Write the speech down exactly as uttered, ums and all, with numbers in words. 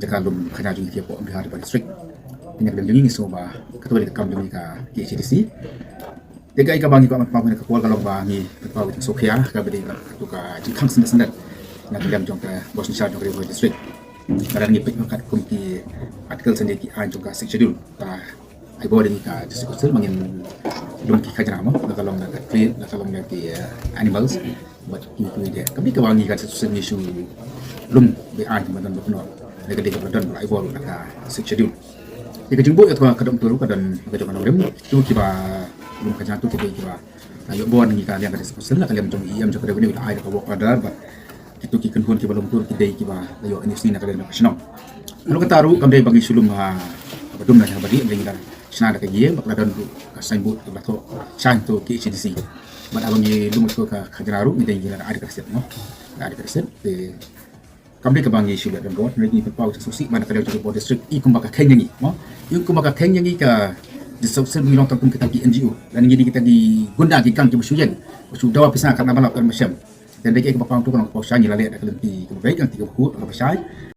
jaka lum khajna jong ngi hapoh Umdihar Ri Bhoi District. Te na ka liang jong ngi ngi sngew ba kato ka dei ka kam jong ngi ka K H A D C. Te kaei kaba ngi kwah ban pynpaw ha kane ka por ka long ba ngi pynpaw ka jingsngewkhia kaba dei kato ka jingkhang syndet syndet na ka liang jong ka bor synshar jong ka Ri Bhoi District. Lada ngi peit katkum ki article, lane ki aiñ jong ka Sixth Schedule, ka ai bor ïa ngi ka District Council ba ngin lum ki khajna mo, la ka long na ka trade, la ka long na ki, eh, animals. Bad kiwei kiwei de, kam dei kaba ngi ka District Council ngi shu lum be-aiñ ba don ba kynnoh na ka dei kaba la don ba la ai bor na ka Sixth Schedule. Ïa ka jingbuh ïa ka, ka dong tu ruh ka don ka jong ka nongrim. Tu kiba lum khajna tu ki dei kiba la ïoh bor na ngi ka liang ka District Council, na ka liang jong i E M jong ka Revenue la ai da ka work order, bad kito ki kynhun kiba long tu ki dei kiba la ïoh N O C na ka liang jong ka shnong. Ruh kata ruh kam dei ba ngi shu lum ha ba dum na ha ba dih, ngi la shna da ka ïing, bad la don ruh ka signboard kaba la thoh shaiñ to K H A D C. Bad haba ngi lum to ka khajna ruh ngi dei ngi la ai da ka receipt mo. La ai da ka receipt. Te kam dei kaba ngi shu leh don bor, ngi pynpaw ka jingsngewsih ba na ka liang jong ka Ri Bhoi District i kumba ka kheiñ ïa ngi mo. I kumba ka kheiñ ïa ngi ka District Council ngi long tang kum kita ki N G O, lane ngi dei kita ki gunda ki gang kiba shu ïeng, ba shu dawa pisa katno ba lap katno ba shem. Te dei kaei kaba pang tu ka long ka paw shai, ngi la leh da ka lynti kaba beit, ka lynti kaba khuid, kaba shai.